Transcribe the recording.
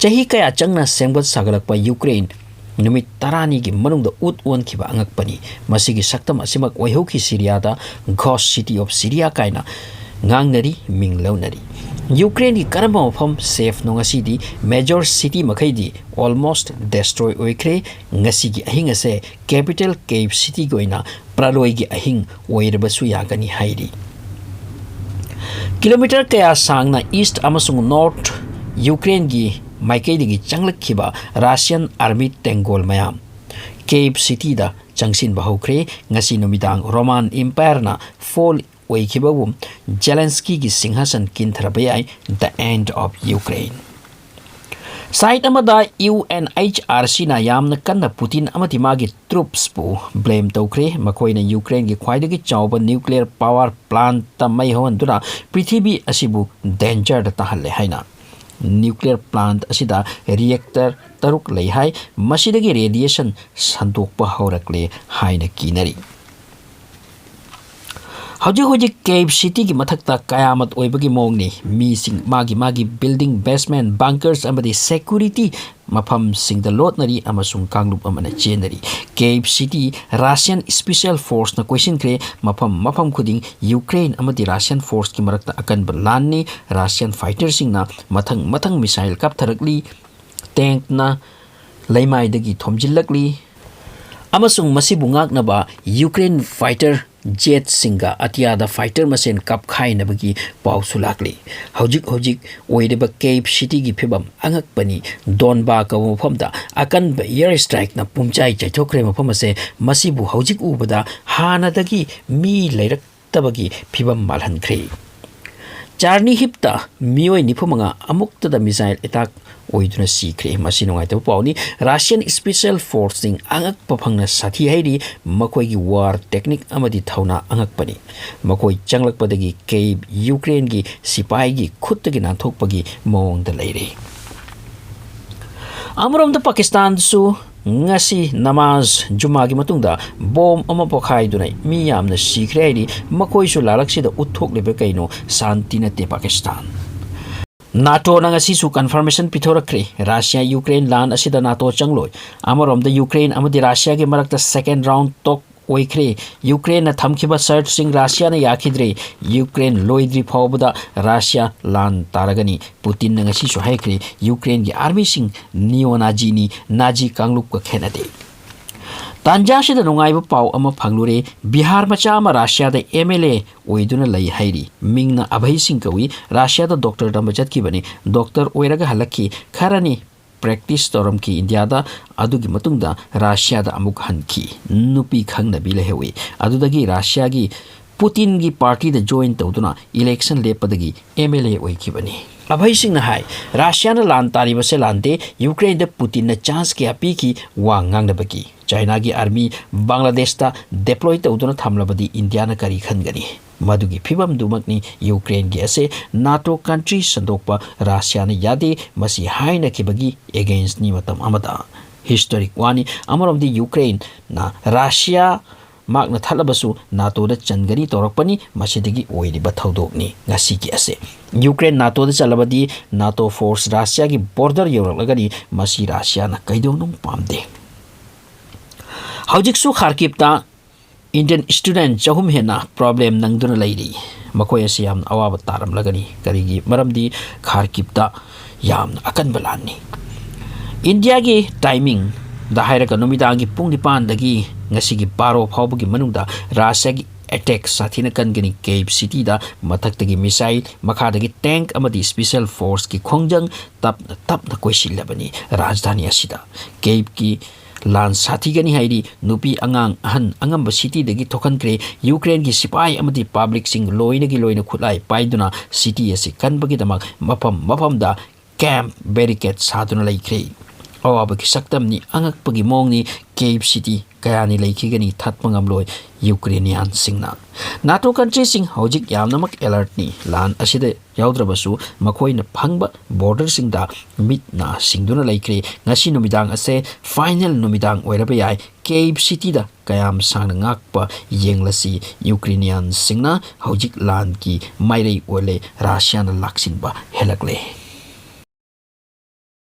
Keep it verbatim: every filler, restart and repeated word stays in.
ꯆꯍꯤ ꯀꯌꯥ ꯆꯪꯅ ꯁꯦꯝꯒꯠ ꯁꯥꯒꯠꯂꯛꯄ ꯌꯨꯀ꯭ꯔꯦꯟ ꯅꯨꯃꯤꯠ ꯇꯔꯥꯅꯤꯒꯤ ꯃꯅꯨꯡꯗ ꯎꯠ ꯑꯣꯟꯈꯤꯕ ꯑꯉꯛꯄꯅꯤ꯫ ꯃꯁꯤꯒꯤ ꯁꯛꯇꯝ ꯑꯁꯤꯃꯛ ꯑꯣꯏꯍꯧꯈꯤ ꯁꯤꯔꯤꯌꯥꯗ Ghost City of Syria ꯀꯥꯏꯅ ꯉꯥꯡꯅꯔꯤ, ꯃꯤꯡ ꯂꯧꯅꯔꯤ꯫ ꯌꯨꯀ꯭ꯔꯦꯟꯒꯤ ꯀꯔꯝꯕ ꯃꯐꯝ ꯁꯦꯐꯅꯣ? ꯉꯁꯤꯗꯤ ꯃꯦꯖꯣꯔ ꯁꯤꯇꯤ ꯃꯈꯩꯗꯤ almost destroy ꯑꯣꯏꯈ꯭ꯔꯦ꯫ ꯉꯁꯤꯒꯤ ꯑꯍꯤꯡ ꯑꯁꯦ capital Kyiv cityꯒꯤ ꯑꯣꯏꯅ ꯄ꯭ꯔꯂꯣꯏꯒꯤ ꯑꯍꯤꯡ ꯑꯣꯏꯔꯕꯁꯨ ꯌꯥꯒꯅꯤ ꯍꯥꯏꯔꯤ꯫ ꯀꯤꯂꯣꯃꯤꯇꯔ ꯀꯌꯥ ꯁꯥꯡꯅ east ꯑꯃꯁꯨꯡ north ꯌꯨꯀ꯭ꯔꯦꯟꯒꯤ ꯃꯥꯏꯀꯩꯗꯒꯤ ꯆꯪꯂꯛꯈꯤꯕ Russian army ꯇꯦꯡꯒꯣꯜ ꯃꯌꯥꯝ Kyiv cityꯗ ꯆꯪꯁꯤꯟꯕ ꯍꯧꯈ꯭ꯔꯦ꯫ ꯉꯁꯤ ꯅꯨꯃꯤꯗꯥꯡ Roman Empireꯅ fall ꯑꯣꯏꯈꯤꯕꯕꯨ Zelenskyꯒꯤ ꯁꯤꯡꯍꯥꯁꯟ ꯀꯤꯟꯊꯔꯕ ꯌꯥꯏ꯫ The End of Ukraine꯫ Side ꯑꯃꯗ UNHRCꯅ ꯌꯥꯝꯅ ꯀꯟꯅ ꯄꯨꯇꯤꯟ ꯑꯃꯗꯤ ꯃꯥꯒꯤ troopsꯄꯨ blame ꯇꯧꯈ꯭ꯔꯦ꯫ ꯃꯈꯣꯏꯅ ꯌꯨꯀ꯭ꯔꯦꯟꯒꯤ ꯈ꯭ꯋꯥꯏꯗꯒꯤ ꯆꯥꯎꯕ nuclear power plantꯇ ꯃꯩ ꯍꯧꯍꯟꯗꯨꯅ ꯄ꯭ꯔꯤꯊꯤꯕꯤ ꯑꯁꯤꯕꯨ dangerꯗ ꯇꯥꯍꯜꯂꯦ ꯍꯥꯏꯅ꯫ Nuclear plant ꯑꯁꯤꯗ reactor ꯇꯔꯨꯛ ꯂꯩ ꯍꯥꯏ꯫ ꯃꯁꯤꯗꯒꯤ radiation ꯁꯟꯗꯣꯛꯄ ꯍꯧꯔꯛꯂꯦ ꯍꯥꯏꯅ ꯀꯤꯅꯔꯤ꯫ ꯍꯧꯖꯤꯛ ꯍꯧꯖꯤꯛ Kyiv cityꯒꯤ ꯃꯊꯛꯇ ꯀꯌꯥꯃꯠ ꯑꯣꯏꯕꯒꯤ ꯃꯑꯣꯡꯅꯤ꯫ ꯃꯤꯁꯤꯡ ꯃꯥꯒꯤ ꯃꯥꯒꯤ building, basement, bunkers ꯑꯃꯗꯤ security ꯃꯐꯝꯁꯤꯡꯗ ꯂꯣꯠꯅꯔꯤ ꯑꯃꯁꯨꯡ ꯀꯥꯡꯂꯨꯞ ꯑꯃꯅ ꯆꯦꯟꯅꯔꯤ꯫ Kyiv city Russian special forceꯅ ꯀꯣꯏꯁꯤꯟꯈ꯭ꯔꯦ꯫ ꯃꯐꯝ ꯃꯐꯝ ꯈꯨꯗꯤꯡ ꯌꯨꯀ꯭ꯔꯦꯟ ꯑꯃꯗꯤ Russian forceꯀꯤ ꯃꯔꯛꯇ ꯑꯀꯟꯕ ꯂꯥꯟꯅꯤ꯫ Russian fighterꯁꯤꯡꯅ ꯃꯊꯪ ꯃꯊꯪ missile ꯀꯥꯞꯊꯔꯛꯂꯤ, tankꯅ ꯂꯩꯃꯥꯏꯗꯒꯤ ꯊꯣꯝꯖꯤꯜꯂꯛꯂꯤ, ꯑꯃꯁꯨꯡ ꯃꯁꯤꯕꯨ ꯉꯥꯛꯅꯕ ꯌꯨꯀ꯭ꯔꯦꯟ fighter jetꯁꯤꯡꯒ ꯑꯇꯤꯌꯥꯗ fighter ꯃꯁꯦꯟ ꯀꯥꯞꯈꯥꯏꯅꯕꯒꯤ ꯄꯥꯎꯁꯨ ꯂꯥꯛꯂꯤ꯫ ꯍꯧꯖꯤꯛ ꯍꯧꯖꯤꯛ ꯑꯣꯏꯔꯤꯕ Kyiv cityꯒꯤ ꯐꯤꯕꯝ ꯑꯉꯛꯄꯅꯤ꯫ Donbas ꯀꯧꯕ ꯃꯐꯝꯗ ꯑꯀꯟꯕ air strikeꯅ ꯄꯨꯝꯆꯥꯏ ꯆꯥꯏꯊꯣꯛꯈ꯭ꯔꯦ꯫ ꯃꯐꯝ ꯑꯁꯦ ꯃꯁꯤꯕꯨ ꯍꯧꯖꯤꯛ ꯎꯕꯗ ꯍꯥꯟꯅꯗꯒꯤ ꯃꯤ ꯂꯩꯔꯛꯇꯕꯒꯤ ꯐꯤꯕꯝ ꯃꯥꯜꯍꯟꯈ꯭ꯔꯦ꯫ Chernihiv ꯇ ꯃꯤꯑꯣꯏ ꯅꯤꯐꯨ ꯃꯉꯥ ꯑꯃꯨꯛꯇꯗ missile attack ꯑꯣꯏꯗꯨꯅ ꯁꯤꯈ꯭ꯔꯦ꯫ ꯃꯁꯤ ꯅꯨꯡꯉꯥꯏꯇꯕ ꯄꯥꯎꯅꯤ꯫ Russian special forceꯁꯤꯡ ꯑꯉꯛꯄ ꯐꯪꯅ ꯁꯥꯊꯤ ꯍꯥꯏꯔꯤ꯫ ꯃꯈꯣꯏꯒꯤ war technique ꯑꯃꯗꯤ ꯊꯧꯅꯥ ꯑꯉꯛꯄꯅꯤ꯫ ꯃꯈꯣꯏ ꯆꯪꯂꯛꯄꯗꯒꯤ Kyiv ꯌꯨꯀ꯭ꯔꯦꯟꯒꯤ ꯁꯤꯄꯥꯏꯒꯤ ꯈꯨꯠꯇꯒꯤ ꯅꯥꯟꯊꯣꯛꯄꯒꯤ ꯃꯑꯣꯡꯗ ꯂꯩꯔꯦ꯫ ꯑꯃꯔꯣꯝꯗ ꯄꯥꯀꯤꯁꯇꯥꯟꯁꯨ ꯉꯁꯤ ꯅꯃꯥꯖ ꯖꯨꯃꯥꯒꯤ ꯃꯇꯨꯡꯗ bomb ꯑꯃ ꯄꯣꯈꯥꯏꯗꯨꯅ ꯃꯤ ꯌꯥꯝꯅ ꯁꯤꯈ꯭ꯔꯦ ꯍꯥꯏꯔꯤ꯫ ꯃꯈꯣꯏꯁꯨ ꯂꯥꯂꯛꯁꯤꯗ ꯎꯠꯊꯣꯛꯂꯤꯕ ꯀꯩꯅꯣ? ꯁꯥꯟꯇꯤ ꯅꯠꯇꯦ ꯄꯥꯀꯤꯁꯇꯥꯟ꯫ ꯅꯥꯇꯣꯅ ꯉꯁꯤꯁꯨ confirmation ꯄꯤꯊꯣꯔꯛꯈ꯭ꯔꯦ, ꯔꯥꯁꯤꯌꯥ ꯌꯨꯀ꯭ꯔꯦꯟ ꯂꯥꯟ ꯑꯁꯤꯗ ꯅꯥꯇꯣ ꯆꯪꯂꯣꯏ꯫ ꯑꯃꯔꯣꯝꯗ ꯌꯨꯀ꯭ꯔꯦꯟ ꯑꯃꯗꯤ ꯔꯥꯁꯤꯌꯥꯒꯤ ꯃꯔꯛꯇ second round talk ꯑꯣꯏꯈ꯭ꯔꯦ꯫ ꯌꯨꯀ꯭ꯔꯦꯟꯅ ꯊꯝꯈꯤꯕ ꯁꯔꯠꯁꯤꯡ ꯔꯥꯁꯤꯌꯥꯅ ꯌꯥꯈꯤꯗ꯭ꯔꯦ꯫ ꯌꯨꯀ꯭ꯔꯦꯟ ꯂꯣꯏꯗ꯭ꯔꯤ ꯐꯥꯎꯕꯗ ꯔꯥꯁꯤꯌꯥ ꯂꯥꯟ ꯇꯥꯔꯒꯅꯤ꯫ ꯄꯨꯇꯤꯟꯅ ꯉꯁꯤꯁꯨ ꯍꯥꯏꯈ꯭ꯔꯦ, ꯌꯨꯀ꯭ꯔꯦꯟꯒꯤ ꯑꯥꯔꯃꯤꯁꯤꯡ ꯅꯤꯑꯣ ꯅꯥꯖꯤꯅꯤ, ꯅꯥꯖꯤ ꯀꯥꯡꯂꯨꯞꯀ ꯈꯦꯠꯅꯗꯦ꯫ ꯇꯥꯟꯖꯥꯁꯤꯗ ꯅꯨꯡꯉꯥꯏꯕ ꯄꯥꯎ ꯑꯃ ꯐꯪꯂꯨꯔꯦ꯫ ꯕꯤꯍꯥꯔ ꯃꯆꯥ ꯑꯃ ꯔꯥꯁꯤꯌꯥꯗ ꯑꯦꯝ ꯑꯦꯜ ꯑꯦ ꯑꯣꯏꯗꯨꯅ ꯂꯩ ꯍꯥꯏꯔꯤ꯫ ꯃꯤꯡꯅ ꯑꯚꯩ ꯁꯤꯡ ꯀꯧꯏ꯫ ꯔꯥꯁꯤꯌꯥꯗ ꯗꯣꯛꯇꯔ ꯇꯝꯕ ꯆꯠꯈꯤꯕꯅꯤ꯫ ꯗꯣꯛꯇꯔ ꯑꯣꯏꯔꯒ ꯍꯜꯂꯛꯈꯤ꯫ ꯈꯔꯅꯤ practice ꯇꯧꯔꯝꯈꯤ ꯏꯟꯗꯤꯌꯥꯗ꯫ ꯑꯗꯨꯒꯤ ꯃꯇꯨꯡꯗ ꯔꯥꯁꯤꯌꯥꯗ ꯑꯃꯨꯛ ꯍꯟꯈꯤ꯫ ꯅꯨꯄꯤ ꯈꯪꯅꯕꯤ ꯂꯩꯍꯧꯏ꯫ ꯑꯗꯨꯗꯒꯤ ꯔꯥꯁꯤꯌꯥꯒꯤ ꯄꯨꯇꯤꯟꯒꯤ ꯄꯥꯔꯇꯤꯗ join ꯇꯧꯗꯨꯅ election ꯂꯦꯞꯄꯗꯒꯤ ꯑꯦꯝ ꯑꯦꯜ ꯑꯦ ꯑꯣꯏꯈꯤꯕꯅꯤ꯫ ꯑꯚꯩ ꯁꯤꯡꯅ ꯍꯥꯏ, ꯔꯥꯁꯤꯌꯥꯅ ꯂꯥꯟ ꯇꯥꯔꯤꯕꯁꯦ ꯂꯥꯟꯗꯦ, ꯌꯨꯀ꯭ꯔꯦꯟꯗ ꯄꯨꯇꯤꯟꯅ chance ꯀꯌꯥ ꯄꯤꯈꯤ ꯋꯥ ꯉꯥꯡꯅꯕꯒꯤ꯫ ꯆꯥꯏꯅꯥꯒꯤ ꯑꯥꯔꯃꯤ ꯕꯪꯒ꯭ꯂꯥꯗꯦꯁꯇ deploy ꯇꯧꯗꯨꯅ ꯊꯝꯂꯕꯗꯤ ꯏꯟꯗꯤꯌꯥꯅ ꯀꯔꯤ ꯈꯟꯒꯅꯤ? ꯃꯗꯨꯒꯤ ꯐꯤꯕꯝꯗꯨꯃꯛꯅꯤ ꯌꯨꯀ꯭ꯔꯦꯟꯒꯤ ꯑꯁꯦ꯫ ꯅꯥꯇꯣ country ꯁꯟꯗꯣꯛꯄ ꯔꯥꯁꯤꯌꯥꯅ ꯌꯥꯗꯦ, ꯃꯁꯤ ꯍꯥꯏꯅꯈꯤꯕꯒꯤ against ꯅꯤ ꯃꯇꯝ ꯑꯃꯗ꯫ Historic ꯋꯥꯅꯤ꯫ ꯑꯃꯔꯣꯝꯗꯤ ꯌꯨꯀ꯭ꯔꯦꯟꯅ ꯔꯥꯁꯤꯌꯥ ꯃꯥꯛꯅ ꯊꯠꯂꯕꯁꯨ ꯅꯥꯇꯣꯗ ꯆꯟꯒꯅꯤ ꯇꯧꯔꯛꯄꯅꯤ꯫ ꯃꯁꯤꯗꯒꯤ ꯑꯣꯏꯔꯤꯕ ꯊꯧꯗꯣꯛꯅꯤ ꯉꯁꯤꯒꯤ ꯑꯁꯦ꯫ ꯌꯨꯀ꯭ꯔꯦꯟ ꯅꯥꯇꯣꯗ ꯆꯜꯂꯕꯗꯤ ꯅꯥꯇꯣ force ꯔꯥꯁꯤꯌꯥꯒꯤ border ꯌꯧꯔꯛꯂꯒꯅꯤ꯫ ꯃꯁꯤ ꯔꯥꯁꯤꯌꯥꯅ ꯀꯩꯗꯧꯅꯨꯡ ꯄꯥꯝꯗꯦ꯫ ꯍꯧꯖꯤꯛꯁꯨ ꯈꯥꯔꯀꯤꯞꯇ Indian student ꯆꯍꯨꯝ ꯍꯦꯟꯅ problem ꯅꯪꯗꯨꯅ ꯂꯩꯔꯤ꯫ ꯃꯈꯣꯏ ꯑꯁꯤ ꯌꯥꯝꯅ ꯑꯋꯥꯕ ꯇꯥꯔꯝꯂꯒꯅꯤ꯫ ꯀꯔꯤꯒꯤ? ꯃꯔꯝꯗꯤ ꯈꯥꯔꯀꯤꯞꯇ ꯌꯥꯝꯅ ꯑꯀꯟꯕ ꯂꯥꯟꯅꯤ꯫ ꯏꯟꯗꯤꯌꯥꯒꯤ timing ꯗ ꯍꯥꯏꯔꯒ ꯅꯨꯃꯤꯗꯥꯡꯒꯤ ꯄꯨꯡ ꯅꯤꯄꯥꯟꯗꯒꯤ ꯉꯁꯤꯒꯤ ꯕꯥꯔꯣ ꯐꯥꯎꯕꯒꯤ ꯃꯅꯨꯡꯗ ꯔꯥꯁꯤꯌꯥꯒꯤ attack ꯁꯥꯊꯤꯅ ꯀꯟꯒꯅꯤ꯫ ꯀꯦꯞ ꯁꯤꯇꯤꯗ ꯃꯊꯛꯇꯒꯤ missile, ꯃꯈꯥꯗꯒꯤ tank ꯑꯃꯗꯤ special force ꯀꯤ ꯈꯣꯡꯖꯪ ꯇꯞꯅ ꯇꯞꯅ ꯀꯣꯏꯁꯤꯜꯂꯕꯅꯤ ꯔꯥꯖꯙꯥꯅꯤ ꯑꯁꯤꯗ꯫ ꯀꯦꯞꯀꯤ ꯂꯥꯟ ꯁꯥꯊꯤꯒꯅꯤ ꯍꯥꯏꯔꯤ꯫ ꯅꯨꯄꯤ, ꯑꯉꯥꯡ, ꯑꯍꯟ, ꯑꯉꯝꯕ ꯁꯤꯇꯤꯗꯒꯤ ꯊꯣꯛꯍꯟꯈ꯭ꯔꯦ꯫ ꯌꯨꯀ꯭ꯔꯦꯟꯒꯤ ꯁꯤꯄꯥꯏ ꯑꯃꯗꯤ ꯄꯕ꯭ꯂꯤꯛꯁꯤꯡ ꯂꯣꯏꯅꯒꯤ ꯂꯣꯏꯅ ꯈꯨꯠꯂꯥꯏ ꯄꯥꯏꯗꯨꯅ ꯁꯤꯇꯤ ꯑꯁꯤ ꯀꯟꯕꯒꯤꯗꯃꯛ ꯃꯐꯝ ꯃꯐꯝꯗ camp barricade ꯁꯥꯗꯨꯅ ꯂꯩꯈ꯭ꯔꯦ꯫ ꯑꯋꯥꯕꯒꯤ ꯁꯛꯇꯝꯅꯤ, ꯑꯉꯛꯄꯒꯤ ꯃꯑꯣꯡꯅꯤ꯫ ꯀꯦꯞ ꯁꯤꯇꯤ ꯀꯌꯥꯅꯤ ꯂꯩꯈꯤꯒꯅꯤ, ꯊꯠꯄ ꯉꯝꯂꯣꯏ ꯌꯨꯀ꯭ꯔꯦꯅꯤꯌꯥꯟꯁꯤꯡꯅ꯫ ꯅꯥꯇꯣ ꯀꯟꯇ꯭ꯔꯤꯁꯤꯡ ꯍꯧꯖꯤꯛ ꯌꯥꯝꯅꯃꯛ ꯑꯦꯂꯔꯠꯅꯤ꯫ ꯂꯥꯟ ꯑꯁꯤꯗ ꯌꯥꯎꯗ꯭ꯔꯕꯁꯨ ꯃꯈꯣꯏꯅ ꯐꯪꯕ ꯕꯣꯔꯗꯔꯁꯤꯡꯗ ꯃꯤꯠ ꯅꯥ ꯁꯤꯡꯗꯨꯅ ꯂꯩꯈ꯭ꯔꯦ꯫ ꯉꯁꯤ ꯅꯨꯃꯤꯗꯥꯡ ꯑꯁꯦ ꯐꯥꯏꯅꯦꯜ ꯅꯨꯃꯤꯗꯥꯡ ꯑꯣꯏꯔꯕ ꯌꯥꯏ꯫ ꯀꯦꯞ ꯁꯤꯇꯤꯗ ꯀꯌꯥꯝ ꯁꯥꯡꯅ ꯉꯥꯛꯄ ꯌꯦꯡꯂꯁꯤ꯫ ꯌꯨꯀ꯭ꯔꯦꯅꯤꯌꯥꯟꯁꯤꯡꯅ ꯍꯧꯖꯤꯛ ꯂꯥꯟꯒꯤ ꯃꯥꯏꯔꯩ ꯑꯣꯜꯂꯦ꯫ ꯔꯥꯁꯤꯌꯥꯅ ꯂꯥꯛꯁꯤꯟꯕ ꯍꯦꯜꯂꯛꯂꯦ꯫